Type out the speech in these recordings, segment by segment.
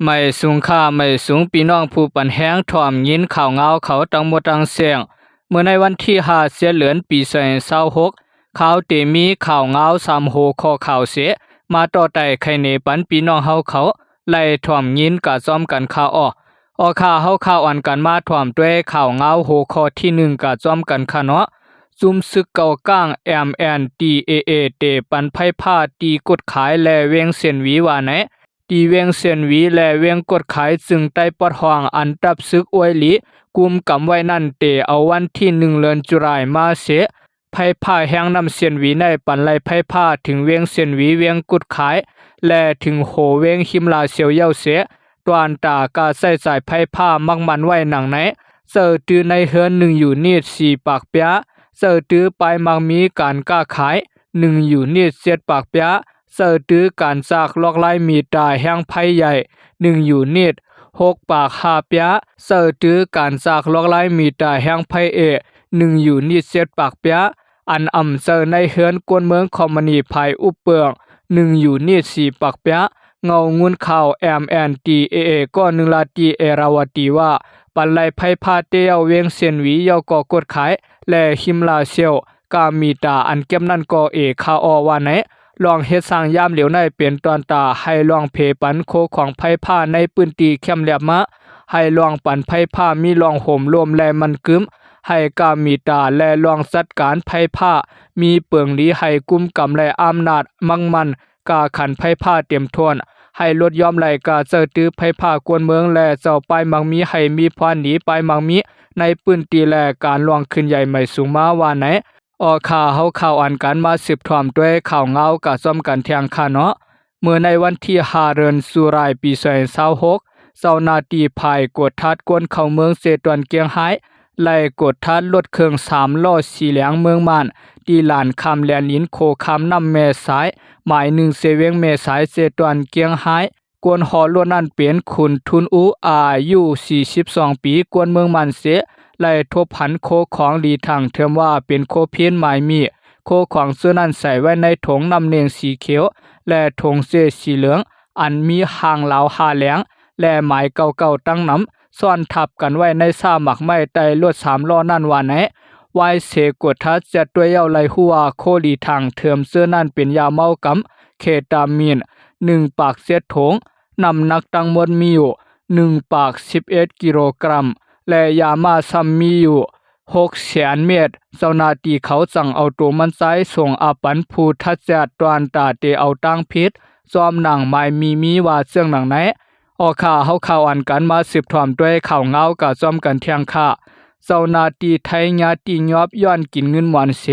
ໄໝສູງຂ້າ ໄໝສູງພີ່ນ້ອງຜູ້ປັນແຮງ ຖ້ອມຍິນຂ່າວງາວເຂົາທັງໝົດທັງແສງ. ເມື່ອໃນວັນທີຫ້າ ເດືອນ ເດືອນ ປີສອງພັນຊາວຫົກ ຂ່າວເຕມີຂ່າວງາວສາມຫົວຂໍ້ຂ່າວເສ ມາຕໍ່ໄຕ່ໄຂເນປັນພີ່ນ້ອງເຮົາເຂົາ ໄດ້ຖ້ອມຍິນກະຈ້ອມກັນຄ່າເອາະ. ເອາະ ຂ້າເຮົາຂ່າວອັນກັນມາຖ້ອມດ້ວຍຂ່າວງາວຫົວຂໍ້ທີໜຶ່ງກະຈ້ອມກັນຄ່າເນາະ. ຊຸມຊຶກເກົາກ້າງ MNDAA ເຕປັນໄຟຟ້າທີ່ກຸດຂາຍ ແລະ ວຽງເຊນຫວີວ່າແນ. ທີ່ວຽງເຊນຫວີ ແລະ ວຽງກົດຂາຍ ເຊິ່ງໄຕ້ປອດຫ້ອງ ອັນດັບຊຶກອວຍຫຼີ ກຸມກຳໄວ້ນັ້ນ ເຕເອົາວັນທີໜຶ່ງ ເດືອນຈຸລາຍ ມາເສ ໄຟຟ້າແຮງນ້ຳເຊນຫວີ ໄດ້ປັນໄລ່ໄຟຟ້າເຖິງວຽງເຊນຫວີ ວຽງກຸດຂາຍ ແລະ ເຖິງໂຮວຽງຮິມລາຊຽວເຍົາເສ ຕວນຕາກາໃຊ້ຈ່າຍໄຟຟ້າມັກໝັ້ນໄວ້ດັ່ງໃນ: ເຈົ້າຕື້ໃນເຮືອນ ໜຶ່ງຢູນິດ ສີ່ປາກປຽ ເຈົ້າຕື້ປ້າຍມັກມີການຄ້າຂາຍ ໜຶ່ງຢູນິດ ເຈັດປາກປຽ ເຈົ້າຕື້ການຈາກລອກລາຍມີຕາແຮງໄຟໃຫຍ່ ໜຶ່ງຢູນິດ ຫົກປາກຫ້າປຽ ເຈົ້າຕື້ການຈາກລອກລາຍມີຕາແຮງໄຟເອ ໜຶ່ງຢູນິດ ເຈັດປາກປຽ ອັນອຳເຈີໃນເຮືອນກວນເມືອງຄອມມານີ ພາຍອຸບເປິງ ໜຶ່ງຢູນິດ ສີ່ປາກປຽ. ເງົາງຸນຂ່າວ MNDAA ກ້ອນໜຶ່ງລາວທີ່ເອຣາວະຕີວ່າ ປັນໄລ່ໄຟຟ້າເຕເອົາວຽງເຊນຫວີ ເຍົາກໍກົດຂາຍ ແລະ ຮິມລາຊຽວ ກາມີຕາອັນເກັບນັ້ນກໍເອຄາອໍວ່າແນ. ລອງເຮັດສ້າງຍາມຫຼຽວໃນເປັນຕວນຕາ ໃຫ້ລອງເພປັນໂຄຂອງໄຟຟ້າໃນພື້ນທີ່ແຄບແລບມາ ໃຫ້ລອງປັນໄຟຟ້າມີລອງໂຮມລົມ ແລະ ໝັ້ນກຶ້ມ ໃຫ້ກາມີຕາ ແລະ ລອງຈັດການໄຟຟ້າມີເປິງຫຼີ ໃຫ້ກຸມກຳ ແລະ ອຳນາດມັກໝັ້ນ ກາຂັນໄຟຟ້າເຕັມຖ້ວນ ໃຫ້ລົດຍອມໄລ່ກາເຈົ້າຕື້ໄຟຟ້າກວນເມືອງ ແລະ ເຈົ້າປ້າຍມັກມີ ໃຫ້ມີພອນດີປ້າຍມັກມີໃນພື້ນທີ່ ແລະ ການຫຼວງຂຶ້ນໃຫຍ່ໃໝ່ສູງມາວ່າແນ. ເອາະ ຂ້າເຮົາຂ່າວອັນກັນມາສືບຖ້ອມດ້ວຍຂ່າວງາວກະຈ້ອມກັນແທງຄ່າເນາະ. ເມື່ອໃນວັນທີຫ້າ ເດືອນຈຸລາຍ ປີສອງພັນຊາວຫົກ ເຈົ້າໜ້າທີ່ຝ່າຍກວດທັດກວນເຂົ້າເມືອງເຊຕວນກຽງຮາຍ ໄລ່ກວດທັດລົດເຄື່ອງສາມລໍ້ສີແດງເມືອງມ່ານ ທີ່ລານຂ້າມແດນດິນໂຂງຂ້າມນ້ຳແມ່ສາຍ ໝາຍໜຶ່ງ ເຊວຽງແມ່ສາຍ ເຊຕວນກຽງຮາຍ. ກວນຫໍ່ລົດນັ້ນເປັນຄຸນ ທຸນອູ ອາຍຸສີ່ສິບສອງປີ ກວນເມືອງມ່ານເຊ ໄລ່ທົບພັນໂຄຂອງລີທາງເທີມວ່າເປັນໂຄພີນໝາຍມີ ໂຄຂອງເຊື້ອນັ້ນໃສ່ໄວ້ໃນຖົງນ້ຳເໜັງສີຂຽວ ແລະ ຖົງເຊສີເຫຼືອງ ອັນມີຫາງລາວຫ້າແຫຼງ ແລະ ໝາຍເກົ້າເກົ້າຕັ້ງນຳ ຊ້ອນທັບກັນໄວ້ໃນຊາໝາກໄມ້ໃຕ້ລົດສາມລໍ້ນັ້ນວ່າແນ. ວາຍເສກວດທັດແຈັດຕົວເຍົາໄລ່ຮູ້ວ່າໂຄລີທາງເທີມເຊື້ອນັ້ນເປັນຢາເມົາກຳ ເຄຕາມີນ ໜຶ່ງປາກເຈັດຖົງ ນ້ຳໜັກທັງໝົດມີຢູ່ ໜຶ່ງປາກສິບເອັດກິໂລກຣາມ ແລະ ຢາມ້າຊ້ຳມີຢູ່ ຫົກແສນເມັດ. ເຈົ້າໜ້າທີ່ເຂົາຈັ່ງເອົາໂຕມັນຊາຍສົ່ງອາປັນຜູ້ທັດແຈັດ ຕວນຕາເຕເອົາຕາງຜິດ ຈອມໜັງໝາຍມີມີວ່າເຊິ່ງໜັງໃນ. ເອາະ ຂ້າເຮົາຂ່າວອັນກັນມາສືບຖ້ອມດ້ວຍຂ່າວງາວກະຈ້ອມກັນແທງຄ່າ. ເຈົ້າໜ້າທີ່ໄທຍາຕິຍອບຍ້ອນກິນເງິນໝວນເສ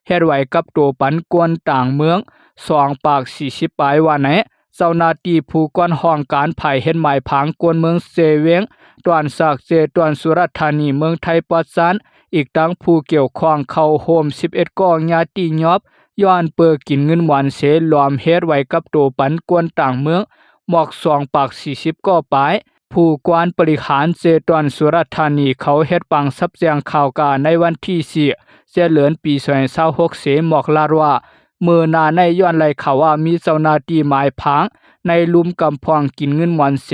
ເຮັດໄຫວກັບໂຕປັນກວນຕ່າງເມືອງ ສອງປາກສີ່ສິບປາຍວ່າແນ. ເຈົ້າໜ້າທີ່ຜູ້ກວນຫ້ອງການຝ່າຍເຮັດໝາຍຜັງກວນເມືອງເຊວຽງ ຕວນສັກເຊ ຕວນສຸລາດທານີ ເມືອງໄທປອດຊານ ອີກທັງຜູ້ກ່ຽວຂ້ອງເຂົ້າໂຮມສິບເອັດກໍ ຍາຕິຍອບ ຍ້ອນເປີກິນເງິນໝວນເສ ລວມເຮັດໄຫວກັບໂຕປັນກວນຕ່າງເມືອງ ໝວກສອງປາກສີ່ສິບກໍປາຍ. ຜູ້ກວານບໍລິຫານເຊຕວນສຸລາດທານີ ເຂົາເຮັດປາງສັບແຈ້ງຂ່າວການໃນວັນທີສີ່ ເດືອນ ເດືອນ ປີສອງພັນຊາວຫົກ ເສ ໝວກລາດວ່າ ມື້ໜ້າໃນຍ້ອນໄລ່ຂ່າວວ່າມີເຈົ້າໜ້າທີ່ໝາຍຜັງໃນລຸ່ມກຳພອງກິນເງິນໝວນເສ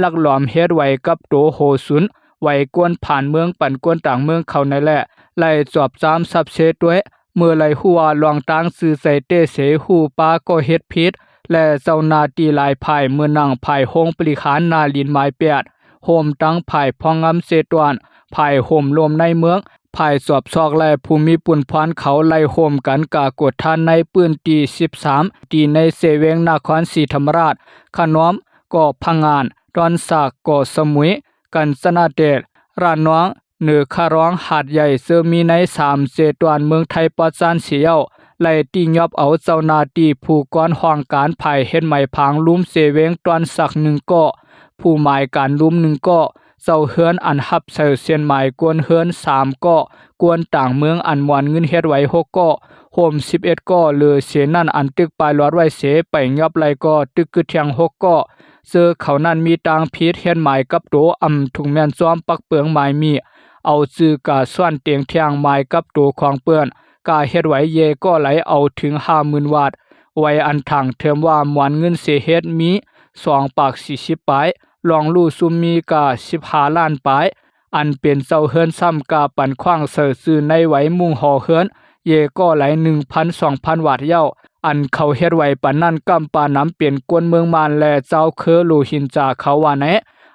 ລັກລອມເຮັດໄຫວກັບໂຕໂຫຊຸນ ໄຫວກວນຜ່ານເມືອງປັນກວນຕ່າງເມືອງເຂົາໃນແລະ ໄລ່ຈອບຈາມສັບເຊດ້ວຍ. ເມື່ອໄລ່ຮູ້ວ່າລອງຕາງຊື່ໃຈເຕເສ ຮູ້ປາກໍເຮັດຜິດ ແລະ ເຈົ້າໜ້າທີ່ຫຼາຍຝ່າຍ ເມືອນຳຝ່າຍໂຮງບໍລິຫານນາລິນໝາຍແປດ ໂຮມທັງຝ່າຍພອງງາມເຊຕວນ ຝ່າຍໂຮມລົມໃນເມືອງ ຝ່າຍສອບຊອກ ແລະ ຜູ້ມີປຸນພອນເຂົາໄລ່ໂຮມກັນກາກວດທັນໃນພື້ນທີ່ສິບສາມ ທີ່ໃນເຊວຽງ ນະຄອນສີທຳມະລາດ, ຂະໜອມ, ເກາະພະງັນ, ດອນສາກ, ເກາະສະໝຸຍ, ກັນຊະນະເດດ, ລະນອງ, ເໜືອຄະລອງ, ຫາດໃຫຍ່ ເຊິ່ງມີໃນສາມເຊຕວນເມືອງໄທປອດຊານເສຍເຍົາ ໄລ່ຕິຍອບເອົາເຈົ້າໜ້າທີ່ຜູ້ກວນຫ້ອງການຝ່າຍເຮັດໝາຍຜັງລຸ່ມເຊວຽງ ດອນສາກ ໜຶ່ງກໍ, ຜູ້ໝາຍການລຸ່ມ ໜຶ່ງກໍ, ເຈົ້າເຮືອນອັນຮັບໃສ່ເສັ້ນໝາຍກວນເຮືອນ ສາມກໍ, ກວນຕ່າງເມືອງອັນໝວນເງິນເຮັດໄຫວ ຫົກກໍ, ໂຮມ ສິບເອັດກໍ. ເຫຼືອເສຍນັ້ນ ອັນຕຶກປາຍຫຼອດໄວ້ເສ ໄປຍອບໄລ່ກໍຕຶກກຶດແທງ ຫົກກໍ. ເຊິ່ງເຂົານັ້ນມີຕ່າງຜິດເຮັດໝາຍກັບໂຕ ອຳທຸກແມ່ນຈອມປັກເປິງໝາຍມີ ເອົາຈື່ກາສ່ວນຕຽງແທງໝາຍກັບໂຕຂອງເປິ້ນ ກາເຮັດໄຫວເຢກໍໄຫຼເອົາເຖິງຫ້າໝື່ນວາດ. ໄຫວອັນທາງເທີມວ່າໝວນເງິນເສເຮັດມີ ສອງປາກສີ່ສິບປາຍ, ລອງຮູ້ຊຸມມີກະສິບຫ້າລ້ານປາຍ, ອັນເປັນເຈົ້າເຮືອນຊ້ຳກະປັນຂວ້າງເສີຊື່ໃນໄວມຸງຫໍເຮືອນ ເຢກໍໄຫຼໜຶ່ງພັນສອງພັນວາດເຍົາ. ອັນເຂົາເຮັດໄວປານນັ້ນກ້ຳປານນຳເປັນຄົນເມືອງມານ ແລະ ຊາວເຄືໂລຫິນຈາເຂົາວ່າແນ.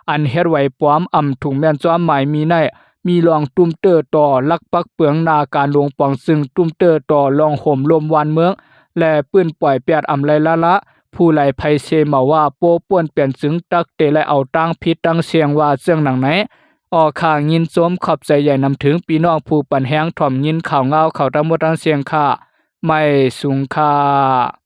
ອັນເຮັດໄວປອມອຳທຸງແມ່ນຈອມໝາຍມີໃນ ມີລອງຕຸ້ມເຕີຕໍ່ຫຼັກປັກເປືອງໜ້າການຫຼວງປອງຊຶງ, ຕຸ້ມເຕີຕໍ່ລອງໂຫມລົມວານເມືອງ ແລະ ປືນປ່ອຍແປດອຳໄລລະລະ ຜູ້ໄລໄພເຊເໝົາວ່າ ໂປ້ປ່ວນເປັນຈຶ່ງຕັກເຕະ ແລະ ເອົາຕັ້ງຜິດຕັ້ງສຽງວ່າເຊິ່ງໜັງໃນ. ອອກຂ່າວຍິນຊົມຂອບໃຈໃຫຍ່ນຳເຖິງພີ່ນ້ອງຜູ້ປັນແຮງຖ່ອມຍິນຂ່າວງາວເຂົ້າທັງໝົດທັງສຽງຄ່າ. ໄມສູງຄ່າ.